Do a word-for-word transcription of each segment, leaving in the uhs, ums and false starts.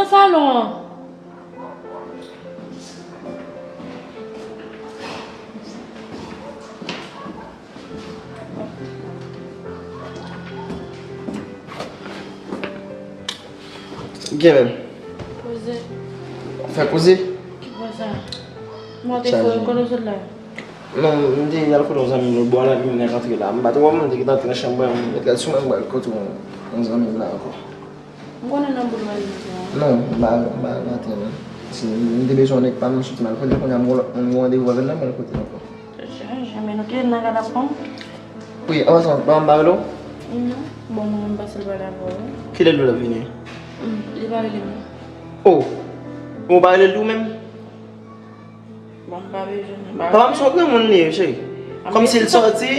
Salon an. Gen menm. Koze. Fè koze. Ki koze? Mwen te fè koze sot la. Non, m te al kote yon zanmi m lòt bò a, epi m vin rantre la. M pa t wè w, m te gentan antre nan chanm mwen, m te al sou mwen, m pral kote yon, yon zanmi m la ankò. M konnen nan boul mwen li an. Non, m pa, m pa rantre non. Si m te bezwen yon nèg pa m, m soti m al kote l, kounye a m gen yon lòt moun, m gen randevou avè l nan, m al kote l ankò. Chanje, men nou te nan gad ap pran. Wi, an pasan, pa m pa rele w? Non, bon, mwen menm pase l pale avè w, wi. Kilè l di w l ap vini? Hmm, li pa rele m non. Oh! Ou pa rele l tou menm? Bon, m pa bezwen, m pa... Papa m se yon granmoun li ye, cheri. Kòmsi l sòti,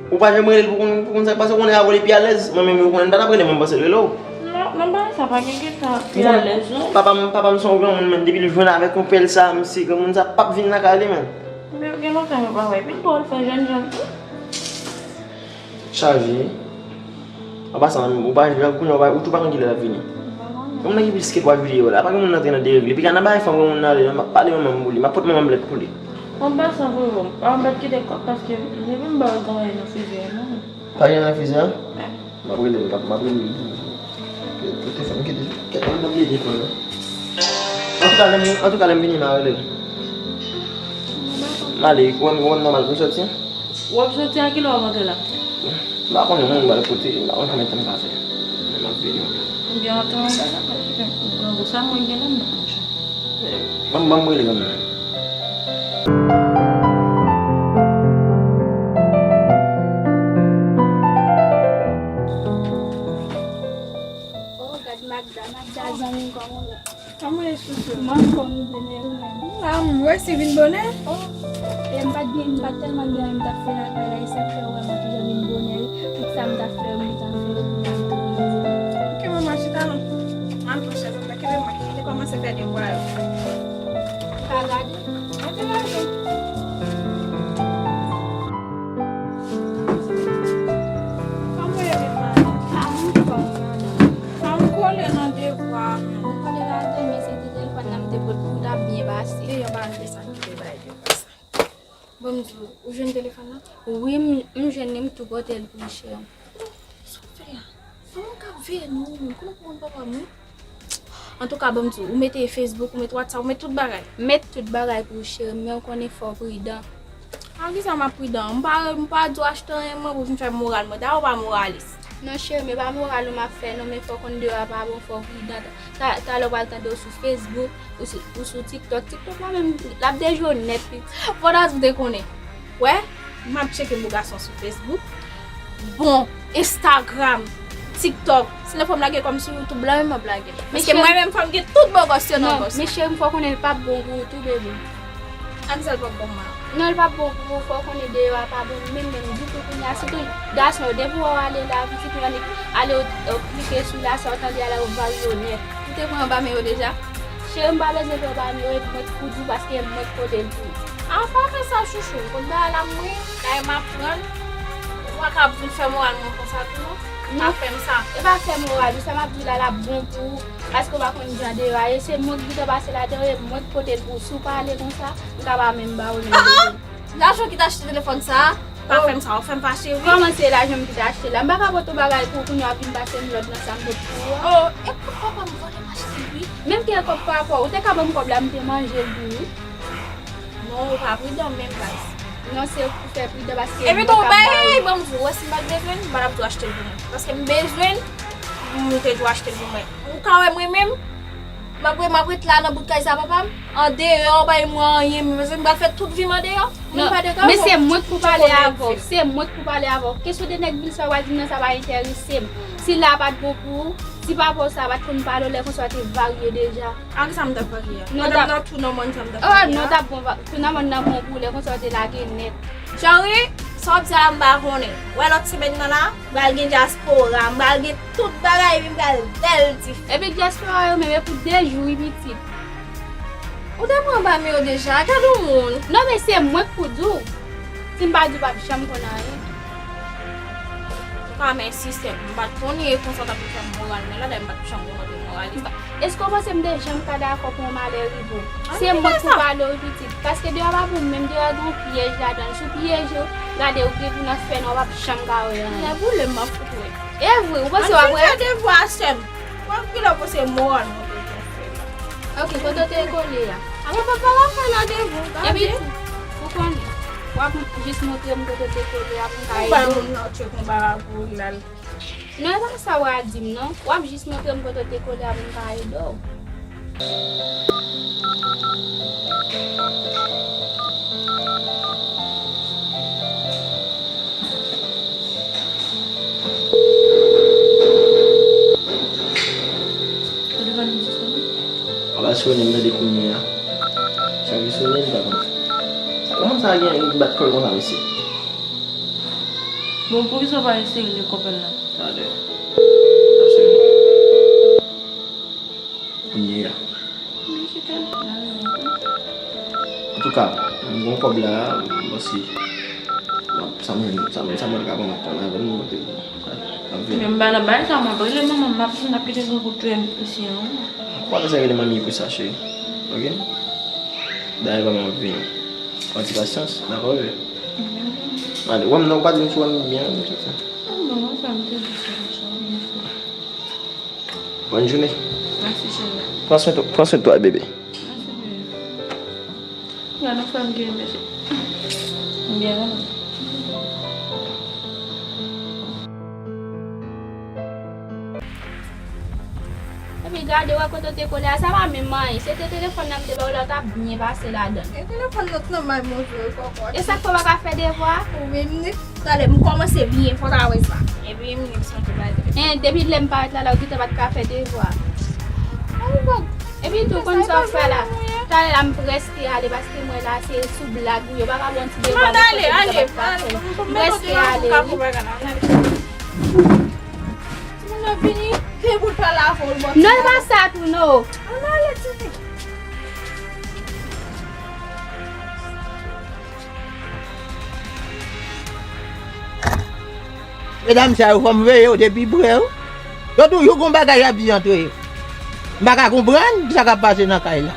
ou pa janm rele l pou konn, pou konn sa k pase, ou konnen avè w li pi alèz. Mwen menm, ou konnen m pa t ap rele, mwen panse l rele w. Non, non, bagay sa pa gen kesyon pi alèz non. Papa m, papa m se yon granmoun, men depi l jwenn avèk yon pèl sa, misye granmoun sa p ap vin lakay li, men. Men gen lontan yo pa wè, pi dwòl fè jèn jan tou. Chaje. An pasan, ou pa, kounye a, ou pa, ou tou pa konn kilè l ap vini. Gen moun nan ki plis ke twa jilye yo la. Pa gen moun nan antre nan deregle. Piga nan bay fanm, gen moun nan ale, m ap pale manman m pou li. M ap pot manman m lèt pou li. An pasan, vre, vre, m pa anbèt kite kòb paske depi m ba w, gen anyen nan frize a, non. Pa gen anyen nan frize a? M ap rele l, m ap rele l. Kite fè m kite. Kèt, mwen ban m telefòn nan. Antouka, lè m, antouka, lè m vini, m a rele l. M ale, ou wè m, ou wè m nòmal pou m sòti? W ap soti a kilè w ap antre la? M pa konnen, mwen, m pral kote, m pa konnen konbyen tan m ka fè. Men m ap vini, ok. Ebyen, antre anba la, pa gen pwoblèm. Sa mwen gen la, m nan manche. Ban m, ban m rele granmoun nan. Oh, gad Magda, Magda, zanmi m, kòman w ye? Kòman w ye, chouchou? M anfòm, m byen, e ou menm? Ah, m resi vin bonè. Oh, e m pa t gen, m pa t tèlman gen anyen m t ap fè lakay la, e sa k fè w wè mwen toujou vin bonè, wi. Tout sa m t ap fè yo, m t ap fè yo, kounye a m tou vin bonè. Ok, manman, chita non. M al pran chèz la, kenbe mwen, li kòmanse fè devwa yo. Ou ka gade? Mwen te lage. Kòman w ye, madanm? Ah, m anfòm, madanm. Fò m kole nan devwa a, men. Ou kole ladan, men se ti telefòn nan m te pot pou w, l ap byen pase. Deyò pa antre san kite bay devwa sa. Bon, m di w, ou jwenn telefòn nan? Wi, m, m jwenn li, m tou pote l pou ou, cheri. Sa w fè a? Kòman w ka veye non, ou menm? Konnen w konn papa m, wi. Antouka, ban m di w, ou mete Facebook, ou mete WhatsApp, ou mete tout bagay. Met tout bagay pou ou, cheri, men ou konnen fò w pridan. A kisa m ap pridan? M pa, m pa di w achte anyen mwen pou vin fè moral mwen. Dayè w pa moralis. Non, cheri, men pa moral ou m ap fè, non, men fò w konn deyò a pa bon, fò w pridan. Ta, talè w pral tande w sou Facebook, ou sou, ou sou TikTok. TikTok la menm, l ap dejwe w nèt, wi. Fò w ta di w te konnen. Wè, m ap tcheke bo gason sou Facebook. Bon, Instagram, TikTok. Si lè fò m lage kò m sou YouTube la, menm m ap lage. Paske mwen menm fò m gen tout bogòs yo nan bòs. Non, men cheri m, fò w konnen l p ap bon pou ou tou, bebe. Ak sa l p ap bon mwen. Non, l p ap bon pou ou, fò w konnen deyò a pa bon menm, menm ditou kounye a. Sitou gason yo, depi w wè w ale la, pitit ou annik ale w, w klike sou la, sa w tande a la, yo varye w nèt. Ou te pran anba men yo deja? Cheri, m pa bezwen pran anba men yo, e mwen k pou di w, paske mwen k pote l pou ou. A, pa fè sa, chouchou. Kot bagay la, mwen, dayè m aprann. Ou pa ka vin fè moral mwen konsa tou, non. Pa fè m sa. E pa fè moral, sa m ap di w la, l ap bon pou ou. Paske w pa konn jan deyò a ye, se mwen k gentan pase ladan yo, e mwen k pote l pou ou. Si w pa ale konsa, m ka pa menm ba ou li. Ah, ah! Lajan w ki t achte telefòn sa a? Pa fè m sa, w fè m fache, wi. Kòman se lajan m ki t achte la? M pa ka pote yon bagay pou ou, kounye a w ap vin pase m lòd nan sa m pot pou ou a. Oh, e pou papa m vòlè m achte l, wi. Menm ke kòb pa pou ou, ou te ka ban m kòb la, m te manje l tou, wi. Non, ou pa pridan menm, baz. Non, se ou ki fè pridan, paske... Epi tou, bay, ban m di w, wè, si m pa t bezwen l, m pa t ap tou achte l pou mwen. Paske m bezwen l, m te tou achte l pou mwen. Ou ka wè mwen menm, m ap, m ap ret la nan bout kay sa, papa m. Andeyò, w pa gen mwen anyen, men m pral fè tout vi m andeyò. Non, men se mwen k pou pale avè w, se mwen k pou pale avè w. Kesyon de nèg vil sa w al di m nan, sa pa enterese m. Si la pa t bon pou ou, si papa w sa pa t konn pale w, lè konsa w te varye deja. A kisa m t ap varye a? Pandan m nan tou nan mòn sa m t ap varye a? Oh, non, t ap bon, tou nan mòn nan bon pou ou, lè konsa w te lage nèt. Cheri, sa w ap di a la m pa konnen. Wè lòt semèn nan la, m pral gen dyaspora, m pral gen tout bagay, epi m pral bèl ti fi. Epi dyaspora yo menm, e pou de jou, wi, pitit. Ou te pran anba men yo deja, gad yon moun. Non, men se mwen k pou di w. Si m pa di w, p ap janm konn anyen. Ou pa menm ensiste, m pa t konnen e konsa w t ap fè m moral mwen la, dayè m pa t janm remonte moral. Èske w panse m te janm ka dakò pou yon malè rive w? Se mwen k pou pale w pitit. Paske deyò pa pou menm, deyò gen yon pyèj ladan l. Si w pyeje w, gade w gen pou nan fè nwa, w p ap janm ka wè anyen. Lè boule m ap fout wè. E vre, ou panse w ap wè? Fè devwa sè m. Mwen kilè w panse moral mwen te gen fè la. Ok, kote w te kole a? Apa papa la fè nan devwa, gade. Epi, ou konnen, w ap jis montre m kote w te kole a pou m ka ede w. Ou bay moun nan tchèk yon bagay pou l al. Non, e pa sa w a di m non. W ap jis montre m kote w te kole a pou m ka ede w. Telefòn nan disponib? Aba sonnen m tande kounye a. Chak jou sonnen, m pa konn. Sa kòmanse a gen yon bat kòl konsa, mesye. Bon, poukisa w pa eseye rele kòpèl la? Talè. Ap sonnen. Kounye a. Antouka, m gon kòb la, m panse, sa m jwenn, sa m, sa m wè l ka pran, m ap pran l avè m, m pote l. L ap vini. Men m pa nan bagay sa, m ap rele manman m, m ap, m ap kite l pou touye m isi an. Ou pa bezwen rele manmi pou sa, cheri. Ok? Dayè manman m ap vini. Pran ti pasyans, dakò, bebe? Ale, wè m non, ou pa di m si w wè m byen, m tout sa. Bon, mwen fè m te di sa, sa, mwen fè. Bòn jounen. Mèsi, cheri. Pran swen, pran swen twa, bebe. Mèsi, bebe. Gade yon fanm ki renmen fi. M byen renmen. Epi gade, wè kote w te kole a, sa pa menm anyen. Se te telefòn nan m te ba w la, w t ap byen pase ladan l. E telefòn nan t nan may mwen vre, kòkòt. E sa k fè w pa ka fè devwa? Ou menm ni. Talè, m kòmanse byen, fò w ta wè sa. Epi m ni m sonje bay telefòn. En, depi lè m parèt la, la, ou gentan pa t ka fè devwa. Epi tou, konn sa w fè la. Talè la, m prèske ale, paske m wè la, se sou blag ou ye, ou pa ka ba yon ti devwa, ale, ale, m prèske ale, wi. Timoun yo vini, pi bout pa lave w, bon. Non, e pa sa tou, non. Ann ale, timoun. Medam sa yo, fò m veye yo de pi pre, wi. Yo toujou gon bagay y ap di antre yo. M pa ka konprann kisa k ap pase nan kay la.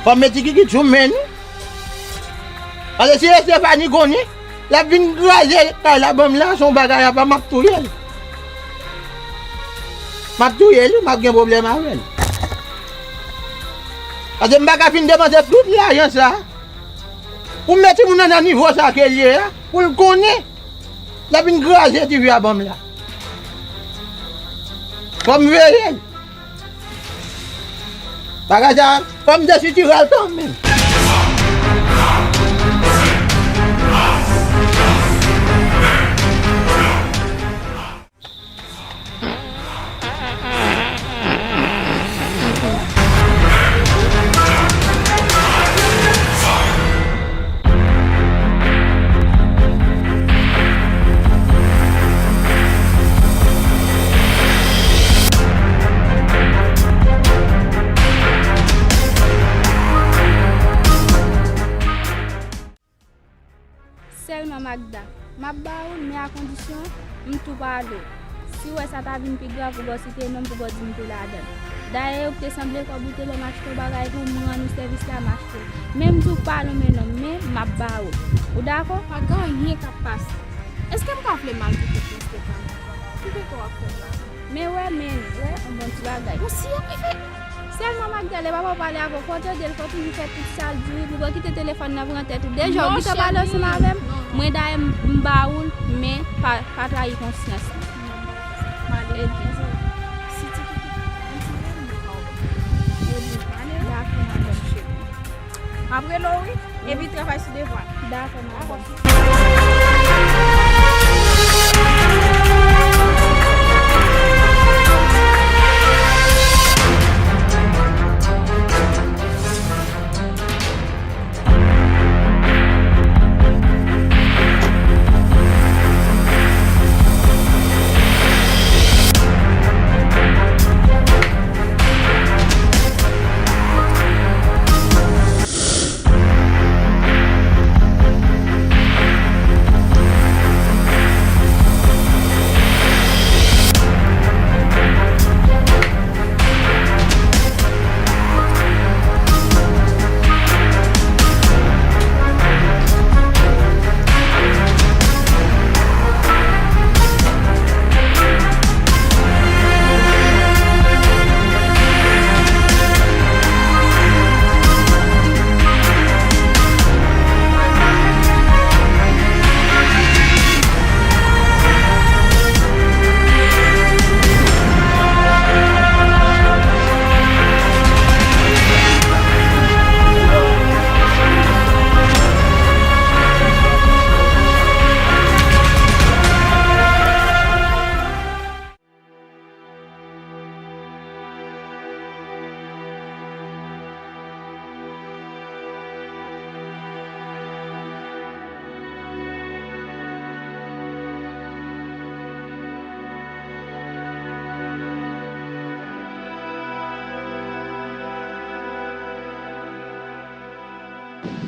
Fò m met ti kikit sou m menm, wi. Paske si Estefani konnen, l ap vin kraze kay la ban m la, se yon bagay apa m ap touye l. M ap touye l, wi, m ap gen pwoblèm avè l. Paske m pa ka fin depanse tout lajan sa pou m met timoun nan nan nivo sa ke l ye a, pou l konnen l ap vin kraze ti fi a ban m la. Fò m veye l. Bagay sa, fò m desitire l kanmenm. Sèlman Magda, m ap ba ou l, men a kondisyon m tou pale w. Si w wè sa ta vin pi grav, pou w site non m, pou w di m te ladan l. Dayè, ou te sanble kòb ou te ban m achte yon bagay pou m rann ou sèvis la, m achte l. Men m di w pa lonmen non m, men m ap ba ou l. Ou dakò? Pa gen anyen k ap pase. Èske m ka vle mal pou tout rèste tan? Ki de kò w ap fè m la? Men wè, men, wè, yon bon ti bagay. Bon, si yo ki fè. Sèlman Magda, lè papa w pale avè w, fò w tande l, fò w toujou fè tout sa l di w, wi, pou w kite telefòn nan pran tèt ou. Deja, ou gentan pale ansanm avè m, mwen dayè m, m ba ou l, men pa, pa trayi konsyans mwen. Male, si ti kiki, kontinye, m pa wè. Dakò, madanm cheri. M ap rele w, wi. Epi travay sou devwa. Dakò, madanm.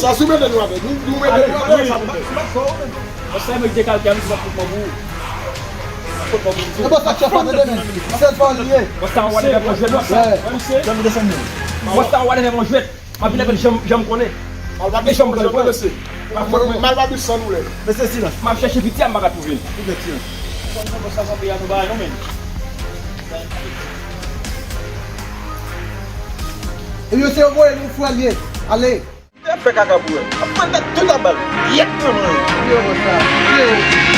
Sa sou mete nou avè. Nou, nou mete nou avè, sa pou fè. Bòs sa mwen dekalke a, nou se pa pot mò pou ou. Pot mò pou ou. E bòs sa chèf pa tande men. Sèl pa li ye. Bòs sa w ale fè bon jwèt, bòs sa. Jan nou desann nou. Bòs sa w ale fè bon jwèt. M ap vin avè l jan m, jan m konnen. Mal pa janm pran l, mesye. Mal pa san nou lè. Mesye, silans. M ap chèche piti a, m pa ka twouve l. Silans. Bòs sa sanble a nou bagay non, men. E yo se yo voye nou frè l ye. Ale. Te fè kaka pou wè. Ap pran tèt tout a bal. Yèt nan mwen. Yo, sa. Yo.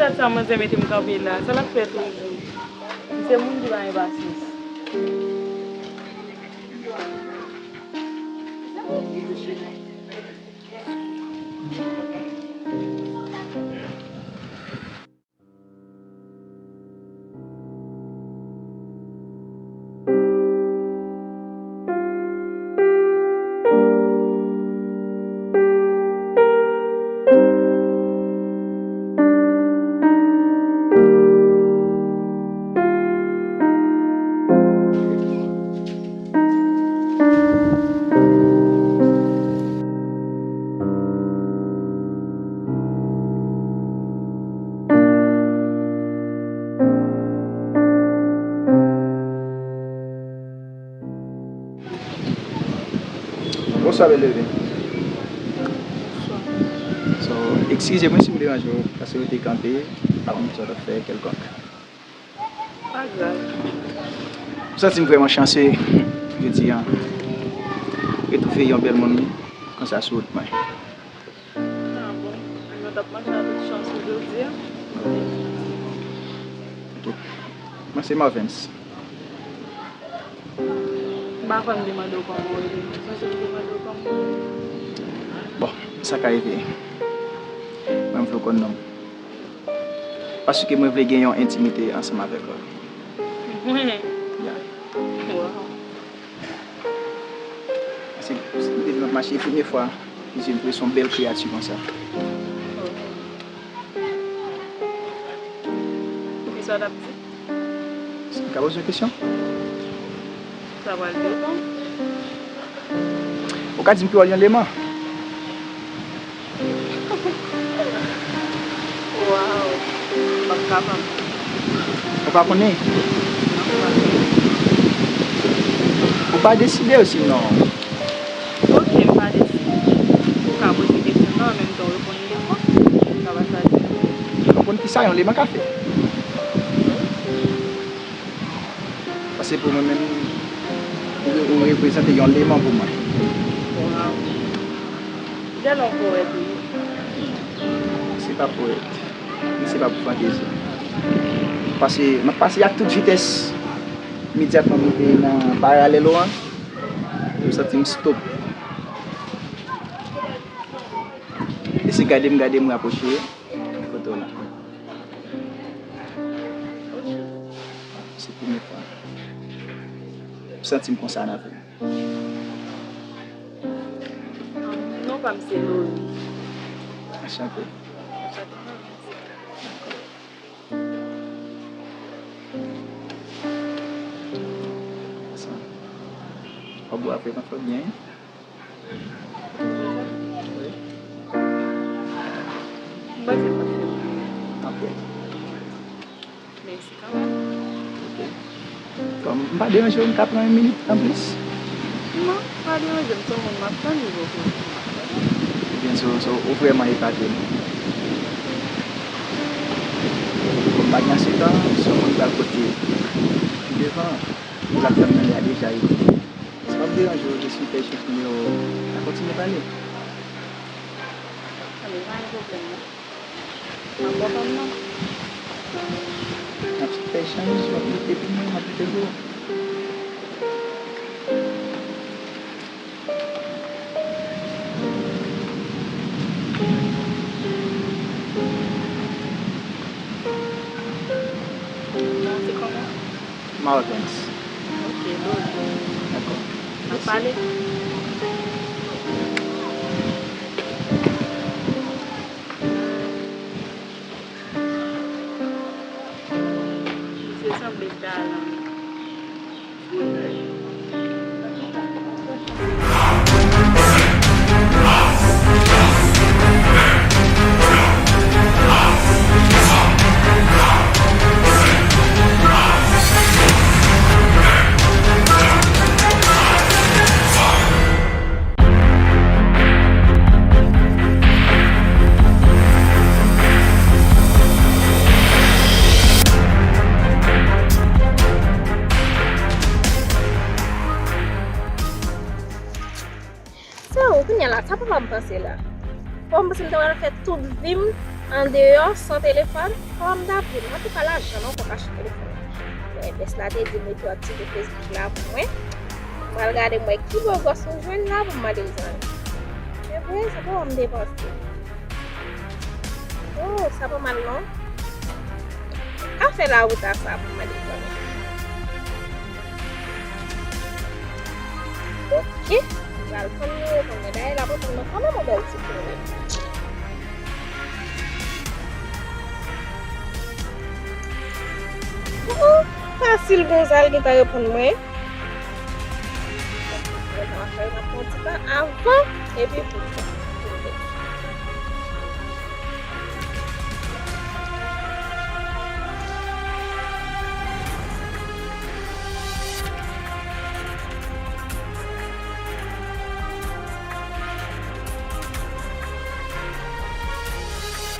Gad sa manzè mete m kanpe la, sa l ap fè toujou? M se moun ki pa gen pasyans. Bonswa, bèl bebe. So, eskize mwen si m deranje w, paske w te kanpe, pa konn sa w t ap fè kèlkonk. Pa grav. M santi m vrèman chanse jodi a. Retwouve yon bèl moun konsa sou wout mwen. Ah bon, nou t ap mande w tout chans ou jodi a. Ok. Mwen se Marvens. M pa konn demande w kòman w rele, m sonje m te mande w kòman w rele. Bon, sa ka rive. Mwen, m vle w konn non m. Paske mwen vle gen yon entimite ansanm avèk ou. Mwen? Ya. Wow. Se, se depi m ap mache, e premye fwa ke m wè yon bèl kreyati konsa. Poukisa w t ap di? M ka poze yon kesyon? Sa pral depann. Ou ka di m ki wòl yon leman? Waw, m p ap kapab. Ou pa konnen? Non, m pa konnen. Ou pa deside osinon? Ok, m pa deside. Ou ka poze kesyon nan, an menm tan w reponn li ankò. Sa pa sa di. Ou konn kisa yon leman ka fè? Paske pou mwen menm, ou, ou reprezante yon leman pou mwen. Waw. Jan w powèt, wi. Se pa powèt. Ni se pa pou fantezi. Paske m ap pase ak tout vitès. Imedyatman m rive nan paralèl ou an, m santi m stop. E se gade m gade m rapwoche foto w la. Se premye fwa. M santi m konsa nan vi m. Non pa m se Lori. Anchante. Anchante. Sa. W ap bwè apre m ap fè w byen. Wi. M panse m ap fè w byen. Apre. Mèsi kanmenm. Ok. Bon, m pa deranje w, m ka pran yon minit anplis? Non, pa deranje m, se yon moun m ap tann, li poko vini, m ap tann. Ebyen, so, so, ou vrèman epate m. Bon, m pa gen ase tan, se yon moun m pral pote pi devan, ou l ap tann nan li a deja rive. Si m ap deranje w, jis m fè echanj nimewo, n a kontinye pale. Anben, pa gen pwoblèm, non. M ap bò pa m nan. N ap fè echanj, w ap lite pou mwen, m ap lite pou ou. Non, se kòman? Marvens. Ok, Lori. Dakò. N ap pale. Misye sanble galan. So, kounye a la, sa papa m panse la? Papa m panse m ta pral fè tout vi m andeyò san telefòn, kòman m t ap viv? Antouka, lajan non pou m achte telefòn. Bon, bès la te di m mete w aktive Facebook la pou mwen. M pral gade m wè ki bogòs m jwenn la pou m mande l zanmi. Men vre, se pa w m depanse. Oh, sa pa mal non. Ka fè lawouta sa pou mande zanmi. Ok. Pral tann li reponn mwen. Dayè, l ap reponn mwen kanmenm yon bèl ti kouri. Oh, fasil konsa, l gentan reponn mwen. Mwen, sa va fè, n ap pran ti tan avan, epi pou, pou, pou.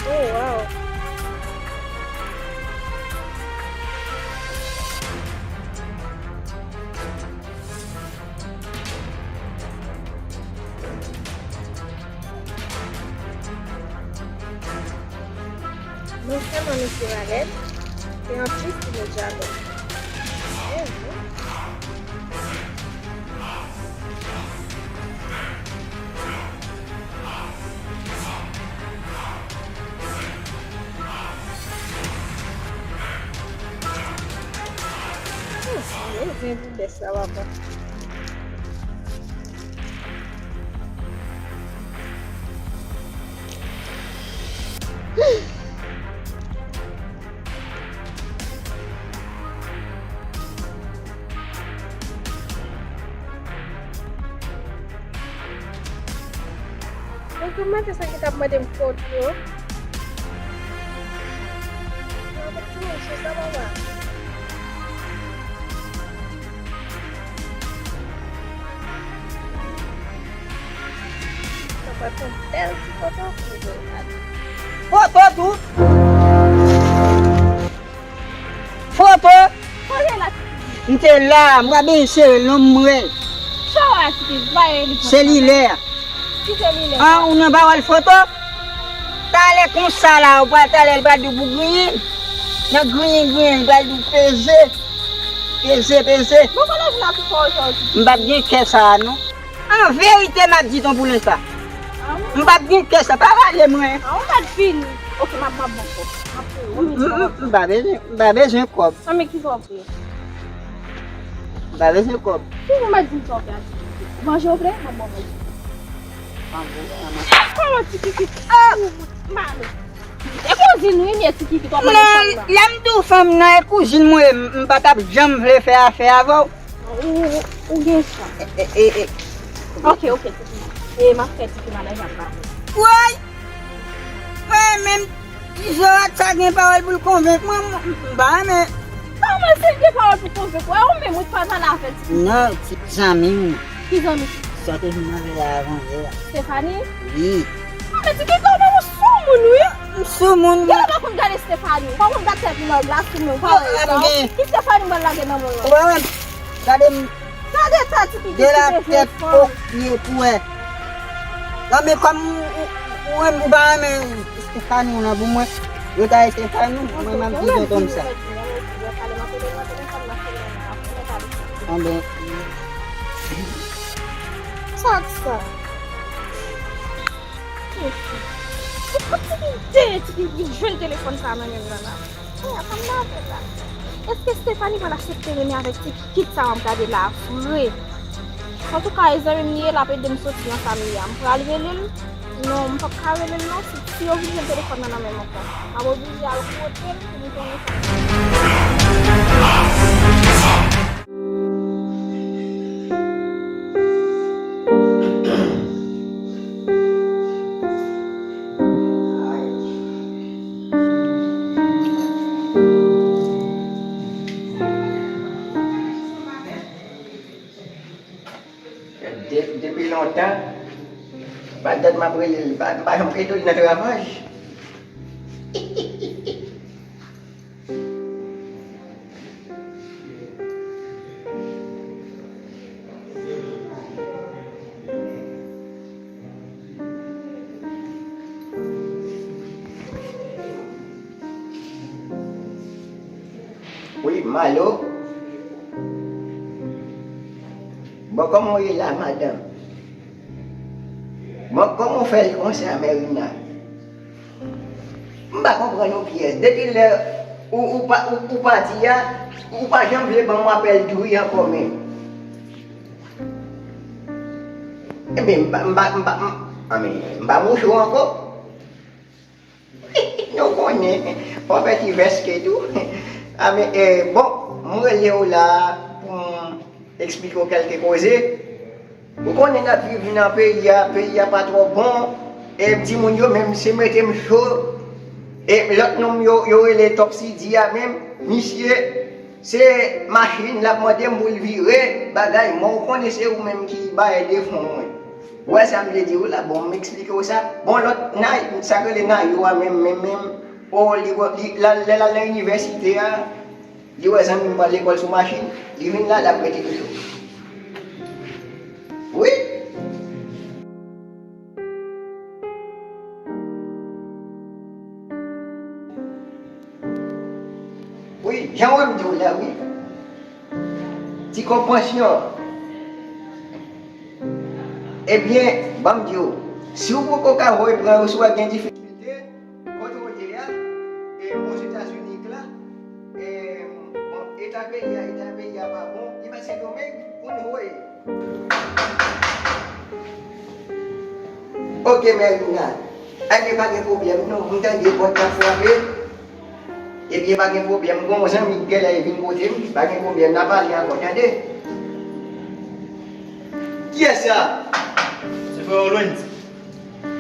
Oh, wow. Nou sèlman mesye Valèd, e anplis li medyaman. Hmm, men zen pou bès la, papa. Donk, yon maten sa ki t ap mande m foto. Mwen ap di mesye sa, papa. Sa pa t yon bèl ti foto pou mwen gade. Foto tou. Foto. Kote la? M te la, m pa benyen sere l non, m wè l. Sa w a ti va e li pran selilè a. Ki selilè? Ah, ou nan pawòl foto? Talè konsa la, ou pral talè, l pral di w pou griyen. Nan griyen, griyen, l pral di w peze. Peze, peze. Bon, kote vin ap fè ojòdi? M p ap gen kè sa a, non. An verite, m ap di Tonpoulen sa. Ah, wi. M p ap gen kè sa, pa pale mwen. Ah, ou mèt vini. Ok, m ap, m ap ban w kòb. M ap peye w, wi, m, m, m pa bezwen, m pa bezwen kòb. An, men ki sa w vle? M pa bezwen kòb. Si ou mèt di m sa w vle a, Ti Kiki. Manje w vle? M ap ba w manje. Kòman, Ti Kiki? Ah! Ou, m ale. E kouzin ou ye, Ti Kiki, w ap pale fanm nan. Non, lè m di w fanm nan, e kouzin mwen ye, m, m pa t ap janm vle fè afè avè w. Ou, ou, ou gen chans. E, e, e, e. Ok, ok, Ti Kiki. E m ap fè Ti Kiki manaj ap pale. Woy! Mwen menm, Ti Zorat sa gen pawòl pou l konvenk mwen, m, m pa renmen. Kòman si l gen pawòl pou konvenk ou? E ou menm ou t pa t ale avè l, Ti Kiki? Non, ti zanmi m. Ki zanmi? Sa te vin avè l avan yè a. Stephanie? Wi. Ah, men Ti Kiki, kòman ou soumoun, wi? M soumoun, wi. Ou pa konn gade Stephanie. Ou pa konn gade tèt nèg la sou mwen. Ou pa wè sa. Ki Stephanie m pral lage nan men w lan? Ou pa wè m? Gade m. Gade sa, Ti Kiki, de la tèt o pye pou wè. Non, men kòm ou, ou, ou, ou pa renmen Stephanie w lan pou mwen, yo ta Stephanie, mwen, m ap di tonton m sa. Anben. Sa k sa? Ti Kiki, Ti Kiki jwenn telefòn sa nan men l lan la. Ey, apa m lave la? Èske Stephanie pral aksepte renmen avèk ti kit sa m ap gade la vre? Antouka, e zanmi m li ye, l ap ede m soti nan sa m ye a. M pral rele l? Non, m p ap ka rele l non. Si, si yo vin jwenn telefòn nan nan men m ankò, m ap oblije al kote l pou m konnen sa. De-, depi lontan, pa dat m ap rele l, pa, m pa janm rete li nan travay. Malo. Bon, kòman w ye la, madanm? Bon, kòman w fè l konsa, Mèrina? M pa konprann yon pyès. Depi lè ou, ou pa, ou, ou pati a, ou pa janm vle ban m apèl dri ankò menm. Ebyen, m pa, m pa, m pa, m, anben, m pa mouche w ankò. Nou konnen, w ap fè ti vèske tou. Anben, e, bon, m rele w la pou m eksplike w kèlke koze. Ou konnen n ap viv nan peyi a, peyi a pa twò bon. E timoun yo menm, se mete m cho. E lòt nonm yo, yo rele Tòpsidi a menm, misye, se machin l ap mande m pou l vire, bagay mò, ou konnen se ou menm ki bay defo mwen. Ou wè sa m vle di w la, bon, m eksplike w sa. Bon, lòt, Nay, sa k rele Nayou a menm, menm, menm, o, li, li, la, lè l al nan inivèsite a, li wè zanmi m pral lekòl sou machin, li vin la, l ap rete toujou. Wi. Wi, jan w wè m di w la, wi. Ti konpansyon. Ebyen, ban m di w, si w poko ka voye pran yo, si w wè gen difikilte, kote w ye a, e, Ozetazini la, e, bon, eta peyi a, eta peyi a pa bon, li mèt Sendomeng, pou n voye. Oke, Mèrina. Ebyen, pa gen pwoblèm, non. M tande pòt la frape. Ebyen, pa gen pwoblèm. Gon zanmi k genlè vin kote m. Pa gen pwoblèm. N a pale ankò, tande. Kiyès sa? Se frè Olens.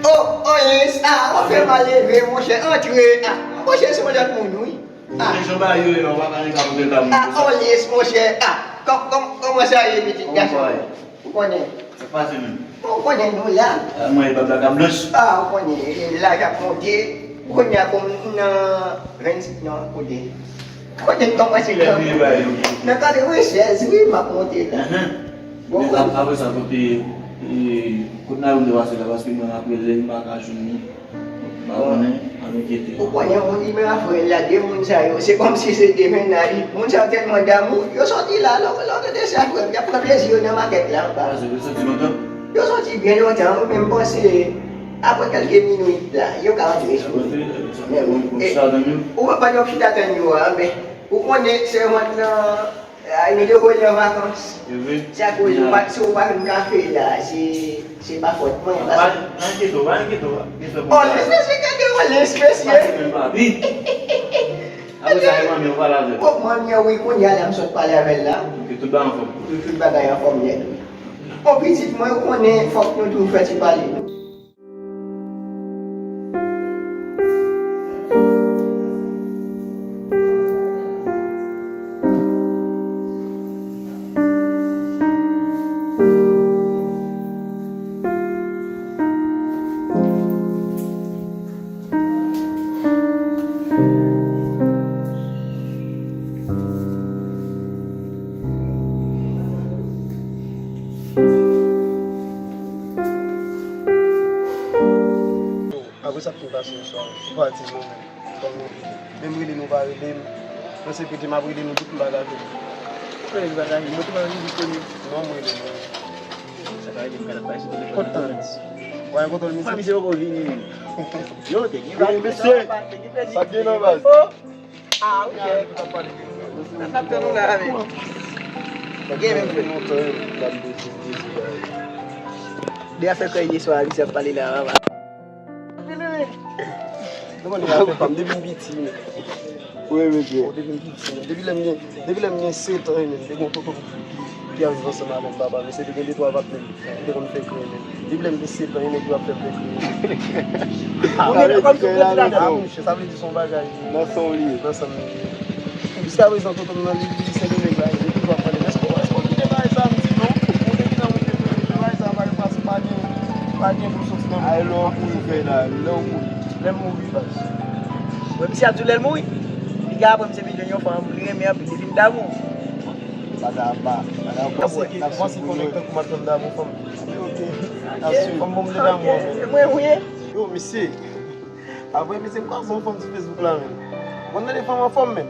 Oh, Olens. Ah, w ap fè m leve, monchè. Antre. Ah, monchè, se yon lòt moun, wi. Ah. Mwen jan ba yo yo, w ap ale ka montre ka moun. Ah, Olens, monchè. Ah, kòm, kòm, kòman sa ye, pitit gason? Ou konnen. Sa k pase menm? Ou konnen nou la. Ah, mwen, e pa blak ap blanch. Ah, ou konnen, e, laj ap monte. Kounye a, kòm m nan vennsenk, non, kote? Kote m kòmanse kanpe? Nan katrevennsèz, wi, m ap monte la. Bon, men ap-, apre sa, kote, e, kote n a youn te pase la, paske mwen, apre lè, m pa ka jwenn li. Pa konnen, pa enkyete. Ou konnen, moun li menm a frè l la, de moun sa yo, se kòmsi se de mennaj. Moun sa yo tèlman damou, yo sòti la, lè w, lè w tande sa frè m, y ap pran plezi yo nan makèt la anba. Ah, se vre, sòti lontan? Yo sòti byen lontan, wi, men m panse, apre kèlke minit la, yo ka antre sou ou. Men wi, e, ou pa, pandan w chita tann yo a, men, ou konnen, sèvant lan, Ay, nou te voye l an vakans. Se vre? Se akoz ou pa, si ou pa jwenn kafe la, se, se pa fòt mwen, paske pa enkyete w, pa enkyete w, pa enkyete w pou sa. Olens, mesye, gade Olens, mesye. Pase menm, papi. Apre sa, e manmi an, ou pale avè l. O, manmi an, wi, kounye a la, m sot pale avè l la. Ok, tout bagay anfòm? Tout, tout bagay anfòm nèt, wi. Bon, pitit mwen, ou konnen, fòk nou toujou fè ti pale, non? Apre sa k fin pase yon swa, ou pa di non menm. Kòm nou rele. Menm rele nou pa rele m. Mwen se kote m ap rele nou tout m pa ka jwenn nou. Ou rele m pa ka jwenn, mwen tou pa jwenn disponib. Non, m rele nou. Sa pa rele m, ka pa isi telefòn. Kontan. Wè, kontan misye. Misye poko vini menm. Yo, te gen bagay. Mesye, sa gen nan baz. Ah, ok. N ap tann ou la, men. Gen menm fè lontan, wi, m ap de, de, de, de. De afè kòy yè swa, misye ap pale la, mama. Nou konnen afè pa m, depi m piti, men. Wi, mesye. Bon, depi m piti, men. Depi lè m gen, depi lè m gen sèt an, men, te gen yon tonton ki, ki ap viv ansanm avè m, papa, men se te gen de twa patnè. Li te konn fè kren menm. Depi lè m gen sèt an, e nèg yo ap fè m fè kren. Ah, monchè, sa vle di se yon bagay. Nan san w li ye. Nan san m li ye. Jiskaprezan, tonton m nan, li, li Sendomeng la, li toujou ap mande m, èske, èske w kite bagay sa? M di non. Monte ki nan monte, men bagay sa pa, pa, pa gen, pa gen pou soti nan men. Ay, lè w kouri, fè la, lè w kouri. Lè m mouri, baz. Wè, misye ap di w lè l mouri. Piga apre misye vin jwenn yon fanm, li renmen anpil, li vin damou. Bagay ap ba, bagay ap ba. N ap vanse konnen tankou m ap tann damou fanm. Ok. Fanm bon m te damou an, men. Se mwen, wi. Yo, mesye. Apre, mesye, m kwaze yon fanm sou Facebook la, men. Konn tande fanm anfòm, men.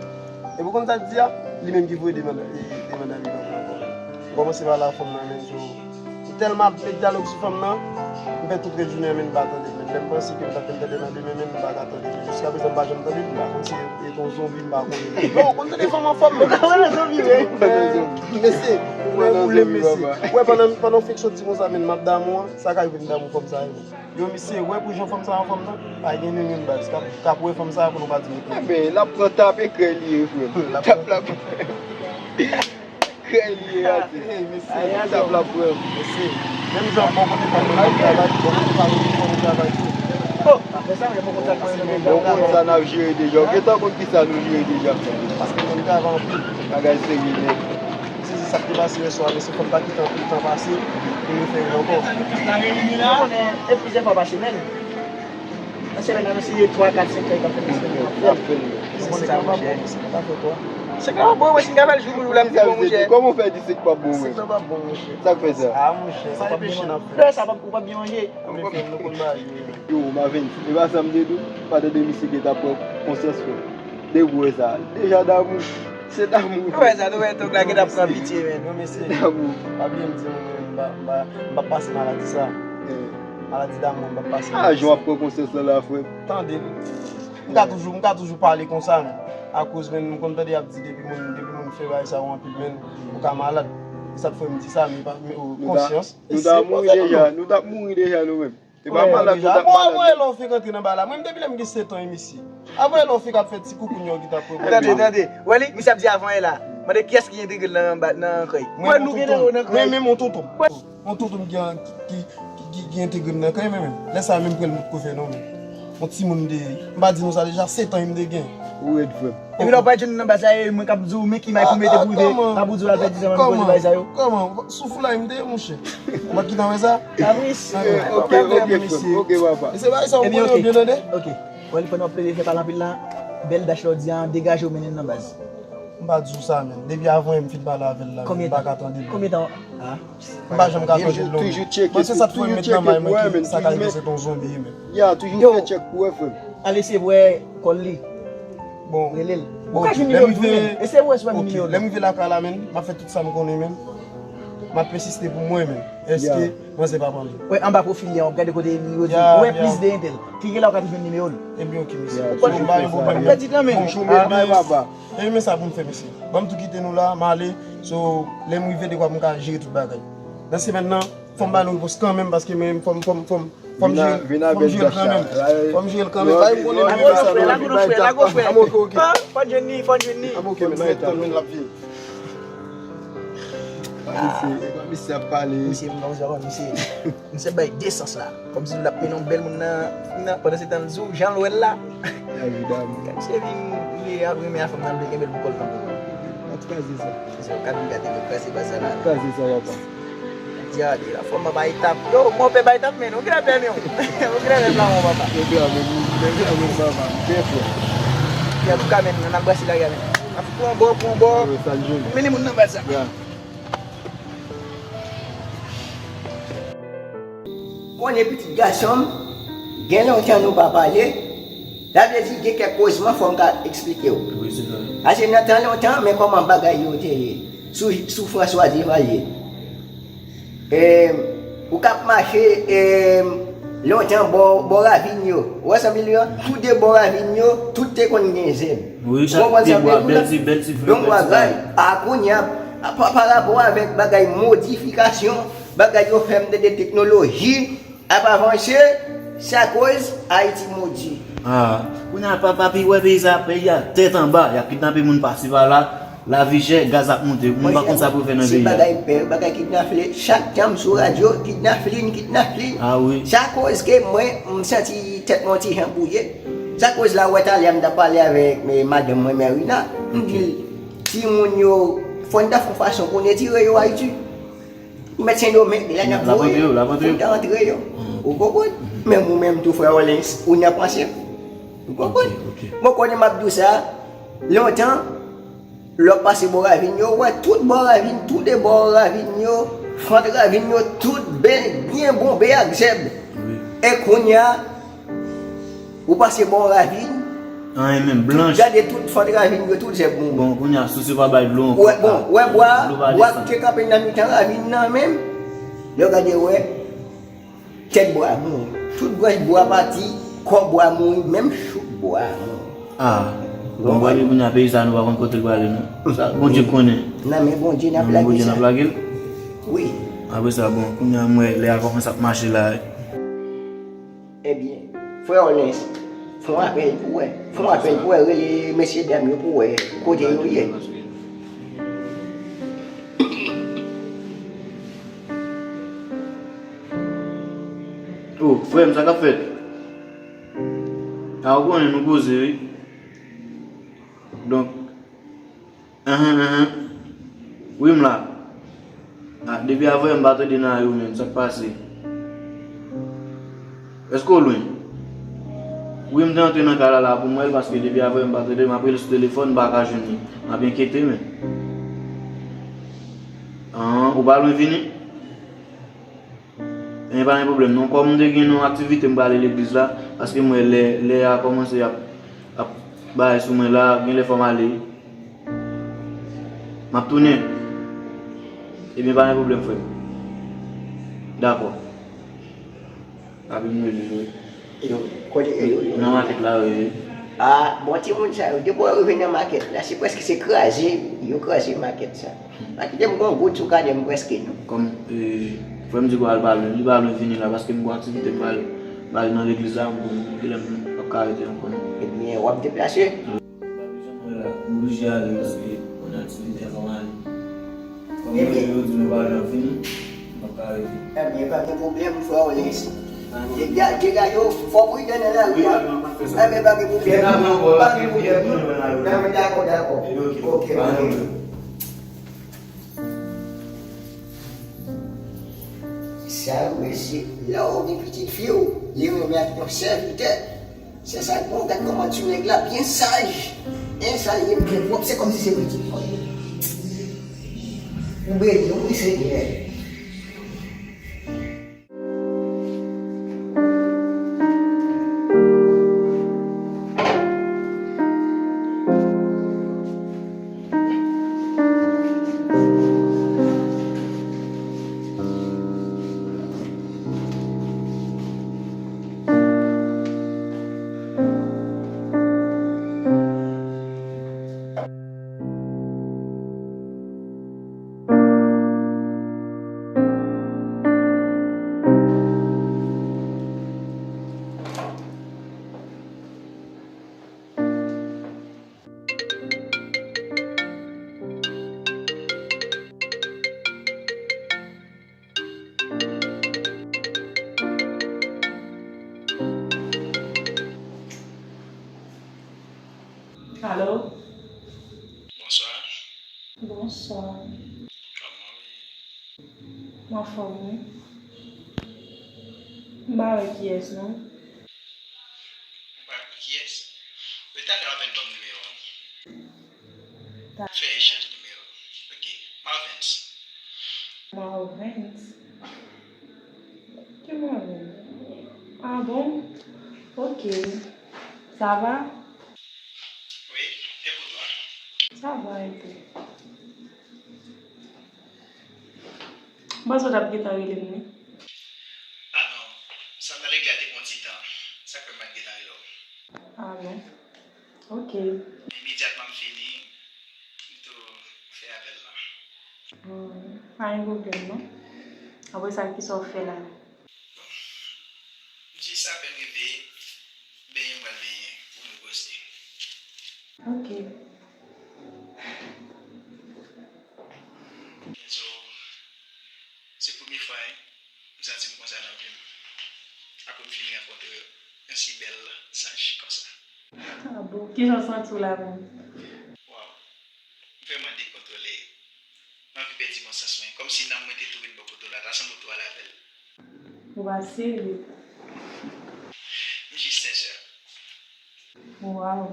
Epi w konn sa l di a? Li menm ki voye demann, e, demann a li ban mwen ankò. M kòmanse pale a fanm nan, men, sou, m tèlman ap met dyalòg sou fanm nan, m fè tout rès jounen an, men, m pa tande l, men. Lè m panse ke m t ap vin tande l nan demen, men, m pa ka tande l. Jiska prezan, m pa janm tande l, m pa konn si e, e t on zonbi, m pa konnen. Non, ou konn tande fanm anfòm, men. Ou ka wè nan zonbi, wi. Men, mesye, ou wè boule, mesye. Ou wè, pandan, pandan w fenk soti konsa, men, m ap damou an, sa ka rive m damou fanm sa, wi. Yo, misye, wè pou jan fanm sa anfòm nan, pa gen nenyen baz k ap, k ap wè fanm sa pou nou pa di nou. Enben, l ap pran tap e krèy li ye, frè. L ap pran tap la. Krèy li ye, ate. Ey, mesye, tap la pran. Mesye, menm jan bò kote pa nou travay, bò kote pa nou travay tou. Oh, apre sa, men mwen konn sa k mwen menm. Bon, konn sa n ap jere deja. Ou gentan konn ki sa nou jere deja, frè. Paske nou travay anpil. Bagay serye nèt. M sezi sa k te pase yè swa, mesye, fò n pa kite anpil tan pase pou nou fè l ankò. Nou konnen e plizyè fwa pa semèn. Nan semèn nan, nou se twa, kat, senk tan, e k ap fè nan semèn nan. N ap fè l. Mesye, senk lan pa bon, mesye, nou ka fè twa. Senk lan pa bon, mwen, si n ka fè l jou pou jou, l ap pi bon, monchè. Kòman w fè di senk pa bon, mwen? Senk lan pa bon, monchè. Sa k fè sa? Ah, monchè, se pa peche n ap fè. Lè sa, pa, ou p ap byen manje. Yo, Marvin, e pa sa m te di w? Pa tande misye gentan pran konsyans, frè. Depi w wè sa, deja damou. Se damou. Nou wè sa, nou wè tòg la gentan pran pitye, men. Non, mesye, damou. Pa bliye m di nou, men, m pa, m pa, m p ap pase maladi sa. Eh. Maladi damou, m p ap pase. Ah, jan w ap pran konsyans lan la, frè. Tande, m ka toujou, m ka toujou pale konsa, men. Akoz, men, m konn tande y ap di depi moun, depi moun fè bagay sa yo anpil, men, ou ka malad. E sa k fè m di sa, men, men, oh, konsyans. Nou t ap mouri deja, nou t ap mouri deja, nou menm. Se pa malad, nou t ap malad. Mwen, mwen, lè w fenk antre nan bagay la, mwen, depi lè m gen sèt an, e mesye. Avan lè w fenk ap fè ti koukoun yo ki t ap pran. Tande, tande. Wè li, misye ap di avan yè la. Mande kiyès ki entegre l nan, nan kòy. Mwen, nou gen nan kòy. Mwen, men, mon tonton. Mon tonton m ki, ki, ki, ki, ki entegre m nan kòy, men, men. Lè sa a, menm pral m poko fè, non, men. Yon timoun m te ye. M pa di nou sa deja, sèt an m te gen. Ou rèd, frè m. Epi lè w pa jwenn nan baz la, e mwen k ap di w, men ki may pou mete pou rive, k ap di w al fè dizan, mwen konn bagay sa yo. Kòman? Sou foulay m te ye, monchè. Ou pa t gentan wè sa? Kabris. Ok, ok, frè m, ok, papa. E se bagay sa ou konnen yo byen tande? Ok. Wè, li pandan w ap plede fè pale anpil la, bèl dach la w di a, degaje w mennen l nan baz. M pa di w sa, men. Depi avan yè m fin pale avè l la, men, m pa ka tande l. Konbyen tan? Ah. M pa janm ka tande l, non, men. Bon, se sa k fè m met nan may mwen ki sa ka rive se t on zonbi, men. Ya, toujou fè tchèk pou wè, frè m. Ale se wè kòl li. Bon. Rele l. Ou ka jwenn nimewo l tou, men. Eseye wè si w pa jwenn nimewo l. Lè m rive lakay la, men, m ap fè tout sa m konnen, men. M ap pèsiste pou m wè, men. Èske manzè pa pran l? Wè, anba pwofil li an, w ap gade kote li, yo di, ou wè plis de entèl. Ki gen la ou ka jwenn nimewo l. Ebyen, ok, mesye. Ou pa jwenn nimewo l. Ou pèdi tan, men. Bon, chomè byen, papa. E men sa pou m fè, mesye. Ban m tou kite nou la, m ale. So, lè m rive, dekwa pou m ka jere tout bagay. Nan semèn nan, fò m ba nou repons kanmenm, paske men fò m, fò m, fò m, fò m jere, fò m jere l kanmenm. Fò m jere l kanmenm. Bagay m konnen. Lago nou frè, lago nou frè, lago frè. Fò n jwenn li, fò n jwenn li. Ok, men, tann men l ap vini. Misye, misye ap pale. Misye, misye, misye bay de sans la. Kòmsi l ap mennen yon bèl moun nan, nan, pandan se tan l di w, jan l wè l la. Evidaman. Misye vin, li ap renmen a fanm nan, l vle kenbe l pou kò l kanpe. N ap kraze sa. Se sa, w ka vin gate, w kraze baz la. N ap kraze sa, papa. Di a, di la, fanm nan bay tap. Yo, monpè bay tap, men, ou genlè pè, men, ou genlè pè, la, mon papa. Yo, bra, men, men, men, men, papa, m byen fè. Antouka, men, n ap brase lari a, men. N ap pran bò, pran bò. Yo, sa l jwenn. Mennen moun nan baz la. Ya. Konnen pitit gason m, gen lontan nou pa pale, sa vle di gen kèk kozman fò m ka eksplike w. Wi, se vre. Paske nan tan lontan, men kòman bagay yo te ye sou, sou François Duvalier. E, ou k ap mache, e, lontan bò, bò ravin yo. Ou wè sa m di w lan? Tou de bò ravin yo, tout te konn gen zèb. Wi, chak pye bwa, bèl ti, bèl ti flè, bèl ti bagay. A kounye a, pa, pa rapò avèk bagay modifikasyon, bagay yo fè m tande teknoloji ap avanse, sa koz Ayiti modi. Ah, kounye a, pa, pa pi wè peyi sa, peyi a tèt anba, y ap kidnape moun pase pa la, lavi chè, gaz ap monte, moun pa konn sa pou yo fè nan peyi a. Se bagay pè, bagay kidnape, chak tan m sou radyo, kidnape, kidnape. Ah wi. Sa koz ke mwen, m santi tèt mwen yon ti jan bwouye. Sa koz la, ou wè talè a m t ap pale avèk, e, madanm mwen, Merina, m di l, timoun yo, fò n ta fè yon fason pou n retire yo Ayiti. Ou mèt Sendomeng, lè n ap voye, fò n ta antre yo. Ou konprann? Menm ou menm tou, frè Orlens, ou nan panse. Ou konprann? Bon, konnen m ap di w sa, lontan, lè w ap pase bò ravin yo, ou wè tout bò ravin, tou de bò ravin yo, fant ravin yo, tout byen, byen bonbe ak zèb. E kounye a, ou pase bò ravin, Anyen menm, blanch. Gade tout fant ravin yo, tout zèb mouri. Bon, kounye a, sous yo pa bay dlo ankò. Wè, bon, wè bwa, dlo pa bwa desann. Ki te kanpe nan mitan ravin nan menm. Lè w gade, wè, tèt bwa mouri. Tout branch bwa pati, kò bwa mouri, menm chouk bwa mouri. Ah, bon, bon, wè, kounye a, peyi sa, nou pa konn kote l prale, non. Sa, Bondye konnen. Nan men Bondye, n ap lage sa. Nan men Bondye, n ap lage l. Wi. Apre sa, bon, kounye a, m wè, lè a kòmanse ap mache la. Ebyen, frè Orlens, fè yon apèl pou wè. Fè yon apèl pou wè, rele mesye dam yo pou wè kote yo ye. Oh, frè m, sa k ap fèt? A, ou konnen nou poze, wi. Donk, Ahan, ahan. Wi, m la. Ah, depi avanyè m pa tande nan yo menm, sa k pase? Èske w lwen? Wi, m te antre nan kay la la pou m wè l, paske depi avanyè m pa tande, m ap rele sou telefòn, m pa ka jwenn li. M ap enkyete, men. Ahan, ou pa lwen vini? Ebyen, pa gen pwoblèm non. Kòm m te gen yon aktivite m prale legliz la, paske m wè lè, lè a kòmanse ap, ap bay sou mwen la, gen lè fò m ale. M ap tounen. Ebyen, pa gen pwoblèm, frè m. Dakò. Apre m rele w, wi. Yo, kote yo, yo, yo? Nan makèt la, wi. Ah, bon, timoun sa yo, depi w rive nan makèt la, se prèske se kraze, yo kraze makèt sa. Pa kite m gon goud sou kade m prèske non. Kòm, eh, frè m di kou al pa lwen, li pa lwen vini la, paske m gon aktivite m pral, pral nan legliz la, m konn gen lè m p ap ka rete ankò non. Ebyen, w ap deplase? M pa bezwen mwen la, m oblije ale paske m gon aktivite fò m ale. Kòm yo di nou pa lwen vini, m p ap ka rete. Ebyen, pa gen pwoblèm, frè Orlens. Dega, dega yo, fò pridan nan lari a. Ebyen, pa gen pwoblèm. Pa gen pwoblèm. Dakò, dakò. Ok, ok. Sa yo rele se lè w gen pitit fi w, li renmen ak yon sèvitè. Se sa k bon, gad kòman ti nèg la byen saj. Byen saj, li byen pwòp, se kòmsi se pitit mwen. Ou beni, wi, Senyè. Alo? Bonswa. Bonswa. Kòman w ye? M anfòm, wi. M pa wè kiyès, non. Ou pa konn kiyès? Men talè w apèn ban m nimewo an. Ta- Fè echanj nimewo. Ok. Marvens. Marvens? Ki Marvens? Ah bon? Ok. Sa va? Wi, e pou twa? Sa va, e pou? M panse w t ap gentan rele m, wi. Ah non, m sot nan legliz la te pran ti tan. Sa k fè m pa t gentan rele w. Ah bon? Ok. Imedyatman m fini, m tou fè apèl la. Hmm, pa gen pwoblèm, non. Apre sa, kisa w fè la? Bon, m jis apèn rive, benyen m pral benyen pou m repoze. Ok. Kenzo, se premye fwa, wi, m santi m konsa nan vi m. Apre m fin rankontre yon si bèl zanj konsa. Ah bon? Kijan w santi w la menm? Waw. M vrèman dekontwole. M anvi pèdi konsans mwen. Kòmsi nanm mwen te tou ret bò kote w la, ta sanble w tou ale avè l. Ou pa serye. M jis sensè. Waw.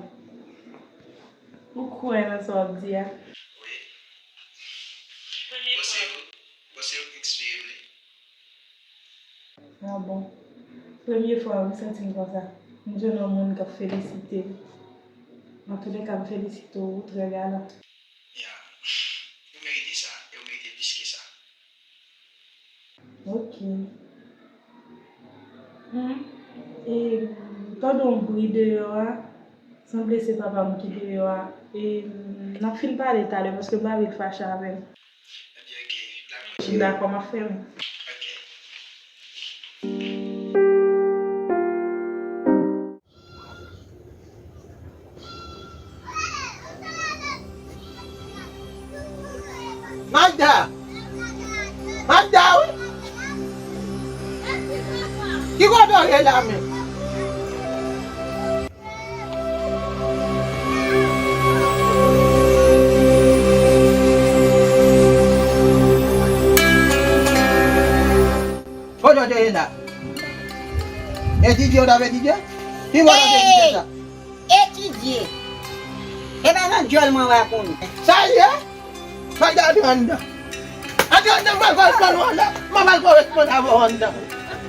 Ou kwè nan sa w ap di a? Wi. Bon, se ou, bon, se ou ki enspire m li. Ah bon. Premye fwa m santi m konsa. M jwenn yon moun k ap felisite m. Antouleka, m felisite w, ou trè galan. Ya, ou merite sa, e ou merite plis ke sa. Ok. Hmm. E, tande yon bri deyò a. Sanble se papa m ki deyò a. E, n ap fin pale talè, paske m pa vle l fache avè m. Ebyen, ok. Dakò, m ap fèmen. Ok. Magda! Magda, wi! Ki kote w ye la menm? Kote w te ye la? Etidye w t ap etidye? Ki bò w t ap etidye sa? Etidye. E pa nan dyòl mwen w a konnen. Sa l ye? Magda, antre anndan. Antre anndan, m pral koresponn ou anndan. M pral koresponn avè w anndan.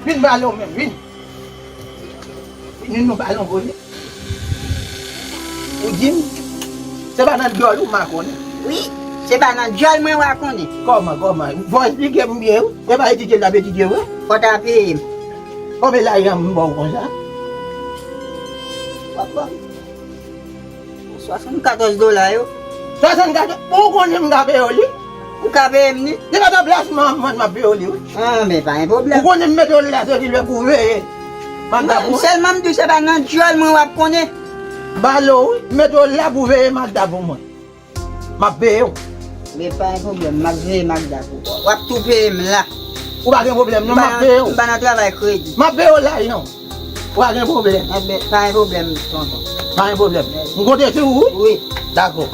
Vin pale w menm, vin. Vin, nou pale yon koze. Ou di m, se pa nan dyòl ou m a konnen. Wi, se pa nan dyòl mwen w a konnen. Kòman, kòman? Fò w esplike m byen, wi. E pa etidye l ap etidye, wi. Fò w ta peye m. Konbyen lajan m ba w konsa? W ap ba m. Swasannkatòz dola yo. Swasannkatòz? Ou konnen m ka peye w li? Ou ka peye m li? Se pa nan plas m ap vann m ap peye w li, wi. Ah, men pa gen pwoblèm. Ou konnen m mete w la se ki lè pou w veye Magda pou mwen. Sèlman m di w se pa nan dyòl mwen w ap konnen. Balo, wi. M mete w la pou w veye Magda pou mwen. M ap veye w. Men pa gen pwoblèm, m ap veye Magda pou ou. W ap tou peye m la. Ou pa gen pwoblèm, non, m ap veye w. M pa nan travay kredi. M ap veye w lajan w. Ou pa gen pwoblèm. Enben, pa gen pwoblèm, tonton. Pa gen pwoblèm. M konte sou ou? Wi. Dakò.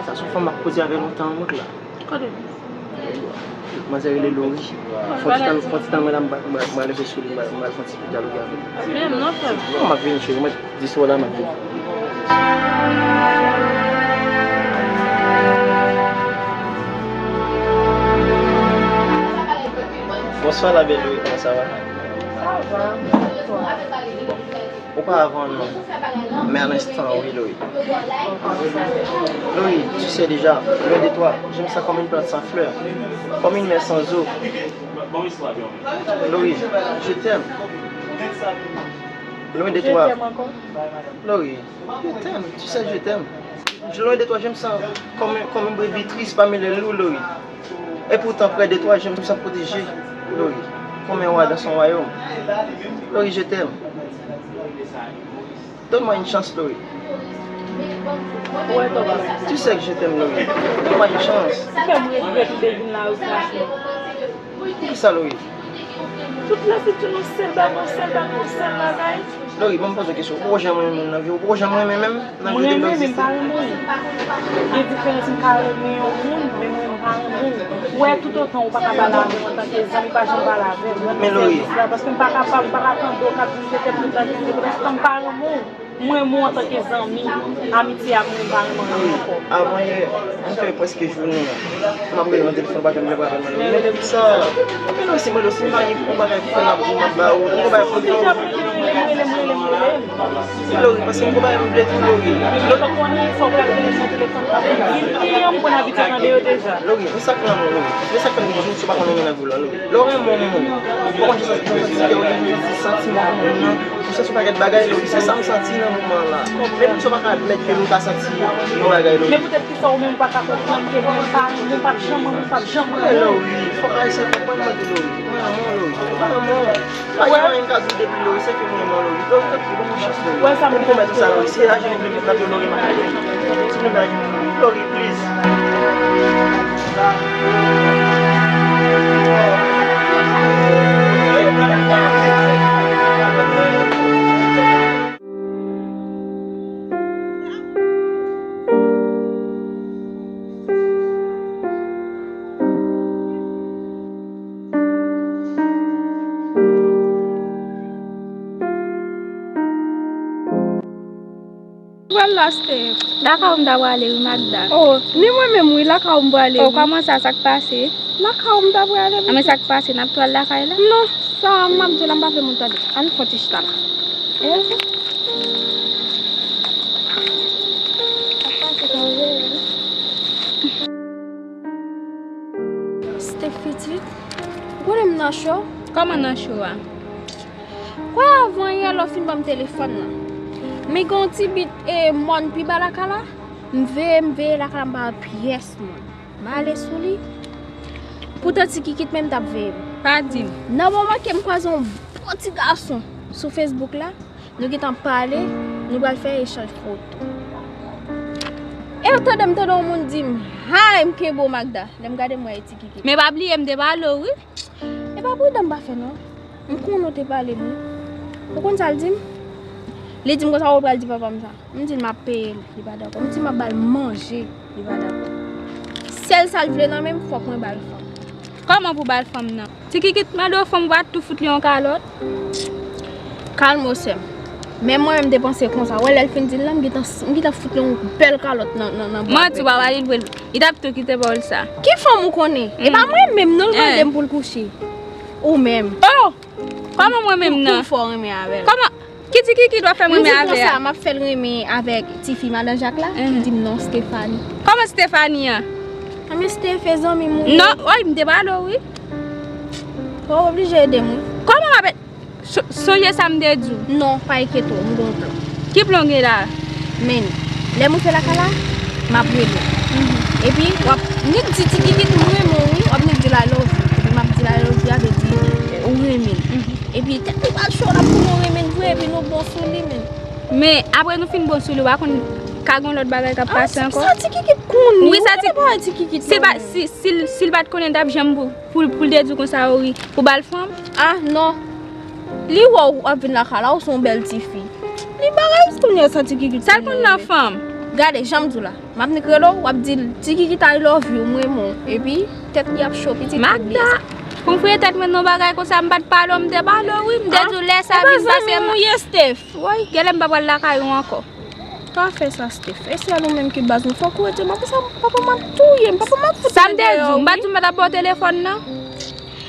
Sa se yon fanm m ap koze avè l lontan an, monk la. Kote? Manzè rele Lori. Fon ti tan, fon ti tan mwen la, m ba-, m ba-, m ba leve sou li, m ba-, m ba l fon ti dyaloge avè l. Apre m non, frè m. Non, m ap vini, cheri, mwen di sou la, m ap vini. Bonswa, la belle Lori, comment ça va? Ça va, bonsoir. Bon, oparavan, non. Mais à l'instant, oui, Lori. Lori, tu sais déjà, loin de toi, je me sens comme une plante sans fleurs, comme une mer sans eau. Lori, je t'aime. Loin de toi. Je t'aime encore. Lori, je t'aime. Tu sais, je t'aime. Loin de toi, je me sens comme, comme une brebis triste parmi les loups, Lori. Et pourtant, près de toi, je me sens protégé, Lori. Comme un roi dans son royaume. Lori, je t'aime. Donne-moi une chance, Lori. Ou wè, tonton. Tu sais que je t'aime, Lori. Donne-moi une chance. Ou fè m regrèt ou te vin la, wi, franchman. Poukisa, Lori? Tout lè se toujou sèl bagay, sèl bagay, sèl bagay. Lori, ban m poze w kesyon. Ou poko janm renmen moun nan vi w? Ou poko janm renmen menm nan vi w? Mwen renmen, men m pa renmen w. Gen diferans m ka renmen yon moun, men mwen m pa renmen w. Ou wè, toutotan ou pa ka pale avè m antanke zanmi, pa janm pale avè m. Mwen fè sèvis la, paske m pa kapab, m pa ka tande w k ap di m se tèt mwen k ap di m se tèt mwen, paske m pa renmen w. Mwen renmen w antanke zanmi, amitye a mwen pa renmen anyen ankò. Avan yè, m fè prèske jounen an. M ap rele nan telefòn, pa janm leve avè m, Lori. Men poukisa? Mwen menm osi, mwen osi, m pa gen yon bagay pou fè, m ap di, m ap ba ou. Ou konn bagay pou fè. Deja mwen rele, mwen rele, mwen rele, mwen rele. Lori, paske m gon bagay m vle di, Lori. Lè w pa konnen, fò w pral rele nan telefòn pa pou di m, m konn abitye tande yo deja. Lori, men sa k lanmou, Lori. Men sa k fè m di w, si w pa konn renmen nan vi w la, Lori. Lè w renmen yon moun, ou konn jan sa, jan sa, jan sa, jan sa, santiman pou moun nan. Ou santi yon pakèt bagay, Lori, se sa m santi nan moman la. Men poukisa w pa ka admèt ke nou ka santi yon bagay, Lori? Men poutèt kisa ou menm ou pa ka konprann ke mwen pa, mwen p ap janm, mwen p ap janm renmen w? Lori, fòk Ayisyen konprann mwen tou, Lori. Mwen renmen w, Lori. Mwen renmen w. Pa gen anyen m ka di w depi, Lori, se ke mwen renmen w, Lori. Lori, tanpri, ban m yon chans, Lori. Ou pwomèt ou sa, Lori. Se aji nou vle met nan do, Lori, m ap fè. Ti nou bagay, Lori, please. Pral la, Steph. Lakay ou m ta prale wi, Magda. Oh, ni mwen menm wi, lakay ou m prale wi. Oh, kòman sa, sa k pase? Lakay ou m ta prale wi. A, men sa k pase, n ap tou al lakay la? Non, sa m ap di w la, m pa vle moun tande. Ann fè yon ti chita la. Eh. Sa k pase, kòman w rele? Steph pitit, ou konnen m nan cho. Kòman nan cho a? Kwè avan yè lè w fin ban m telefòn nan. Men gen yon ti bit e mòn pi ba lakay la. M veye, m veye lakay la, m pa wè pyès moun. M ale sou li. Poutan ti kikit menm t ap veye m. Pa di m. Nan moman ke m kwaze yon bon ti gason sou Facebook la, nou gentan pale, nou pral fè echanj foto. E tande m tande yon moun di m, "Hi, m kenbe w, Magda." Lè m gade m wè e ti kikit. Men pa bliye m te pale w wi. E pa pridan m pa fè non. M konnen w te pale m wi. Ou konn sa l di m? Li di m konsa ou pral di papa m sa. M di l m ap peye l, li pa dakò. M di m ap ba l manje, li pa dakò. Sèl sa l vle nan men m, fòk mwen ba l fanm. Kòman pou ba l fanm nan? Ti kikit mande w fanm, ou pa tou fout li yon kalòt? Kalme w sè m. Men mwen menm m te panse konsa. Wè lè l fin di l la, m gentan, m gentan fout li yon bèl kalòt nan, nan, nan bwa. Manti, w pa ba li l vre. Li t ap tou kite pawòl sa. Ki fanm ou konnen? E pa mwen menm non l mande m pou l kouche. Ou menm. Oh! Kòman mwen menm nan? Kou fò renmen avè l. Kòman? Ki ti kikit w ap fè m renmen avè a? M di konsa, m ap fè l renmen avèk tifi madan Jak la. Li di m non, Stéphanie. Kòman Stéphanie an? Anben Steph e zanmi m wi. Non, woy, m te pale w wi. Ou oblije ede m wi. Kòman m ap So- sonje sa m te di w? Non, pa enkyete w, m gon plan. Ki plan w gen la? Men, lè m rive lakay la, m ap rele w. Epi, w ap nik di ti kikit m renmen w wi, w ap nik di l I love you. Epi m ap di l I love you a vle di ou renmen l. Epi, tèt nou pral cho, n ap konnen w renmen l vre, epi nou bon sou li, men. Men, apre nou fin bon sou li, w pa konn ka gen lòt bagay k ap pase ankò? Sa ti kikit konnen, wi, sa ti kikit. Si l pa, si, si l, si l pa t konnen, l t ap janm pou, pou, pou l te di w konsa, wi, pou ba l fanm? Ah, non. Li wè w ap vin lakay la, ou se yon bèl tifi. Li bagay kounye a sa ti kikit. Sa l konn nan fanm? Gade, jan m di w la. M ap nik rele w, w ap di l, ti kikit I love you, m renmen w. Epi, tèt li ap cho, pitit, oubli sa. Magda, pou m fouye tèt mwen nan bagay konsa, m pa t pale w, m te pale w, wi, m te di w lè sa vin pase m. Ah, e pa zanmi m ou ye, Steph. Woy, genlè m pa pral lakay ou ankò. Pa fè sa, Steph. E sèl ou menm ki baz mwen. Fòk ou rete, m ap sa, papa m ap touye m, papa m ap fout mwen deyò, wi. Sa m te di w, m pa t di w m pa t ap ba w telefòn nan?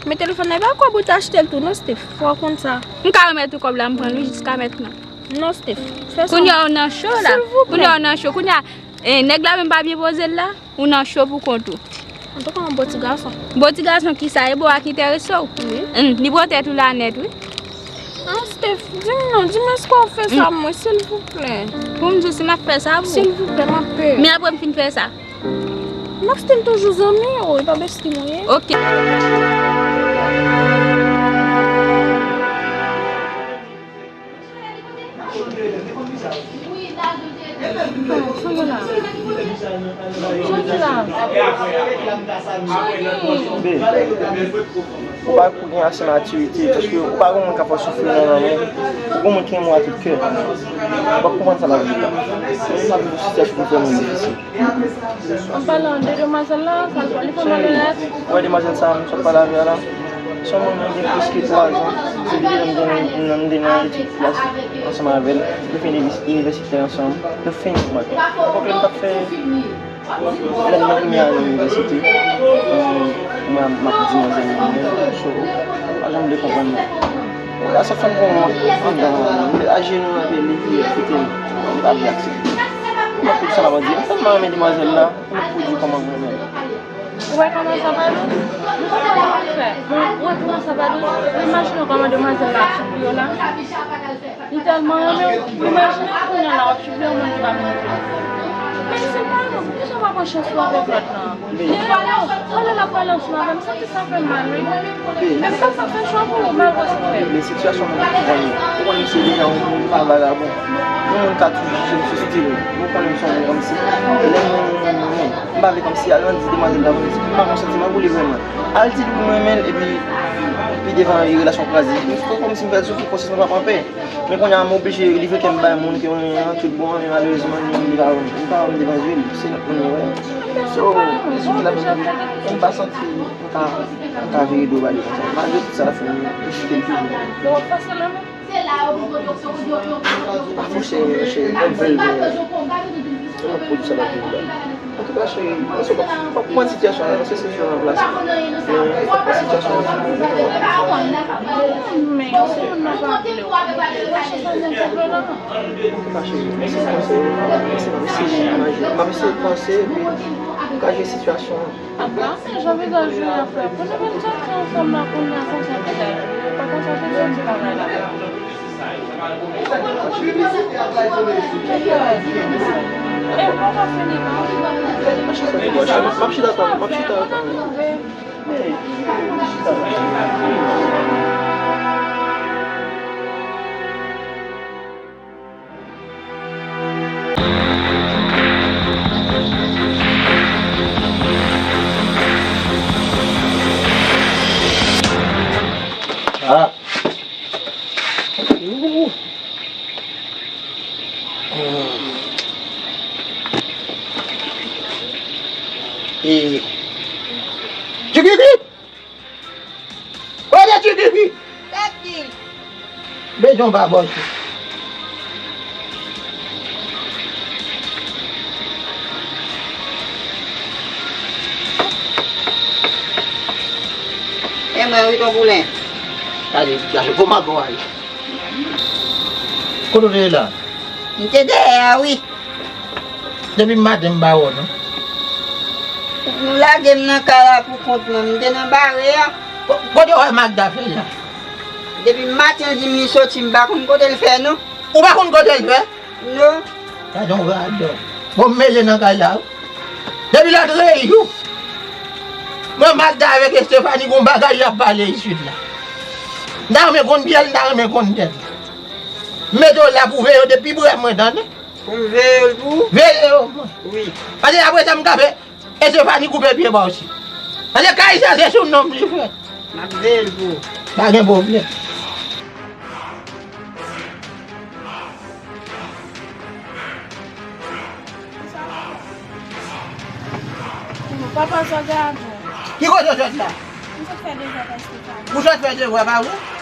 Men telefòn nan, e pa kòb ou te achte l tou, non, Steph. Fò w konn sa. M ka remèt ou kòb la, m pran l, wi, jiska mentnan. Non, Steph. Fè sa. Kounye a ou nan cho la. Silvouplè. Kounye a ou nan cho. Kounye a, eh, nèg la menm pa byen poze l la. Ou nan cho pou kont ou. Antouka, yon bon ti gason. Bon ti gason kisa? E bo a ki enterese w? Wi. Hum, li pran tèt ou la nèt, wi. Ah, Steph, di m non, di m èske w ap fè sa pou mwen, silvouplè? Pou m di w si m ap fè sa pou ou? Silvouplè, m ap peye. Men apre m fin fè sa. M ap still toujou zanmi w, e pa besti m ou ye. Ok. Ah, sonje la. Sa w di la? Sa w gen? Be, ou pa pou gen ase matirite, paske ou pa gen moun k ap fè w soufri nan lanmou. Ou gen moun ki renmen w a tout kè. Ou p ap konprann sa l ap viv la. Ou p ap viv yon sitiyasyon ki vrèman difisil. An palan de demwazèl la, sa l fè, li fè w malonèt? Wè, demwazèl sa a, m sot pale avè w la. Se yon moun mwen gen plis ke twa zan. Se depi lè m gen, m, m te nan etid klas ansanm avè l. Nou fin inivèsite ansanm. Nou fin, mwen. Pwoblèm k ap fè lè m nan premye ane inivèsite, mwen, mwen, m ap di manzè mwen, so, pa janm vle konprann mwen. A chak fwa m pran yon anndan, m ajenou epi li kite m. M pa vle aksepte. M ap tout sa l ap di. M tèlman renmen demwazèl la, m ap pou di kòman m renmen l. Ou wè kòman sa pa dous? M pa konn sa w ap fè. Ou wè kòman sa pa dous? Imajine w kòman demwazèl la ap soufri w la. Li tèlman renmen w, imajine w kounye a la w ap soufri yon moun ki pa menm ou. Men se pa nou, poukisa w pa pran chans ou avèk lòt lan? Li renmen w, wè lè l ap pale ansanm avè m, m santi sa fè m mal, wi. Men m pa ka fè chwa pou ou, malgre w soufè. Men sitiyasyon moun ki konn, ou konn se deja yon moun pa vagabon. Yon moun ka toujou jije m sou stil li. Ou konnen m se yon moun kòmsi. Lè m, m, m, m pa vle kòmsi al di demwazèl la, m pa gon santiman pou li vrèman. Al di l wi m renmen l, epi pi devan relasyon kraze. M fè kòmsi m fè l soufri, konsyans mwen p ap anpè. Men kounye a m oblije livre kè m bay moun ke m renmen an tout bon an, men malerezman li menm li pa wè m, li pa wè m devan zye l, se lòt moun li wè. So, li sou la menm, m pa santi m ka, m ka vire do ba li konsa. Malgre tout sa l ap fè m, m chite l toujou. Pa fòse, cheri, m ap veye, veye. Mwen ap pwodui sa l ap veye la. Antouka, cheri, mwen se w ap, w ap pran sitiyasyon an, se sitiyasyon an plas. Men, w ap pran sitiyasyon an. Men, si moun nan pa vle w, ou pa chèche anyen pou vle la. Antouka, cheri, mwen se konsèy, mwen se, mwen se, mwen se, mwen se panse, epi m ka jere sitiyasyon an. Apa, men jan vizaj Julien fè. Pou nou vin soti ansanm la kounye a konsa vizaj Julien pa konsa se soti bagay la. E poko fini non. M ap chita atann, m ap chita atann. Ah. Ooh. Eh. Tchikikit! Kote Tchikikit? Tèt ki? Bezwen pa bòs ou. E mwen wi, Ton Poulen. Gade, gade, kòman bon a ye. Kote w te ye la? M te dèyè a, wi. Depi maten m pa wè w non. Ou lage m nan kay la pou kont mwen, m te nan bare a. Ko-, kote w wè Magda fè la? Depi maten l di m li soti, m pa konn kote l fè non. Ou pa konn kote l fè? Non. Gade yon radòt. Bon, m mele nan kay la wi. Depi lòt reyou. Mwen Magda avèk Estefani gon bagay y ap pale isit la. M ta renmen konn pyè l, m ta renmen konn tèt li. M mete w la pou veye yo depi prè mwen, tande? Pou m veye l pou ou? Veye yo, mwen. Wi. Paske apre sa, m ka fè Estefani koupe pye bò osi. Paske kay sa, se sou non m li fèt. M ap veye l pou ou. Pa gen pwoblèm. Papa, sa w te ap fè? Ki kote w sot la? M sot fè devwa pa Estefani. Ou sot fè devwa pa ou? Wi.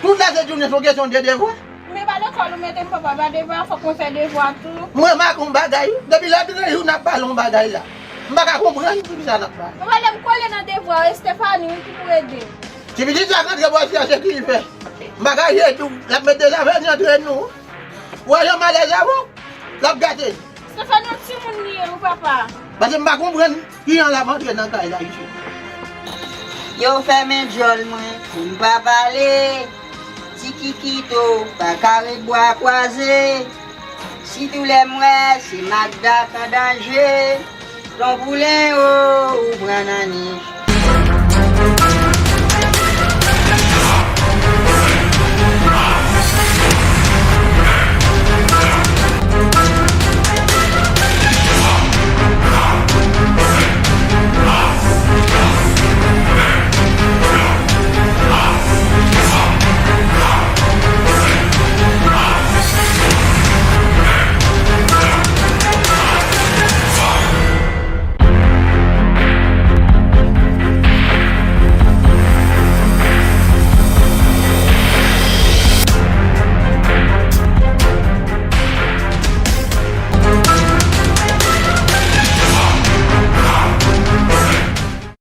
Tout la se jounen se yon kesyon de devwa? Men pa lekòl ou mete m, papa, pa devwa, fòk mwen fè devwa tou. Mwen make yon bagay, depi lòt reyou n ap pale yon bagay la. M pa ka konprann poukisa n ap pale. Papa, lè m kole nan devwa, Estefani wi ki pou ede m. Ti pitit sa k rantre bò isit a, se ki li fè? M pa ka jere tou, l ap met dezòd antre nou. Ou wè jan m alèz avè w? L ap gate. Stefani, yon timoun li ye wi, papa. Paske m pa konprann kijan l ap antre nan kay la isit. Yo fèmen djòl mwen pou m pa pale. Ti kikito pa ka ret bra kwaze. Sitou lè m wè se Magda k an danje. Ton Poulen o, ou pran nan nich.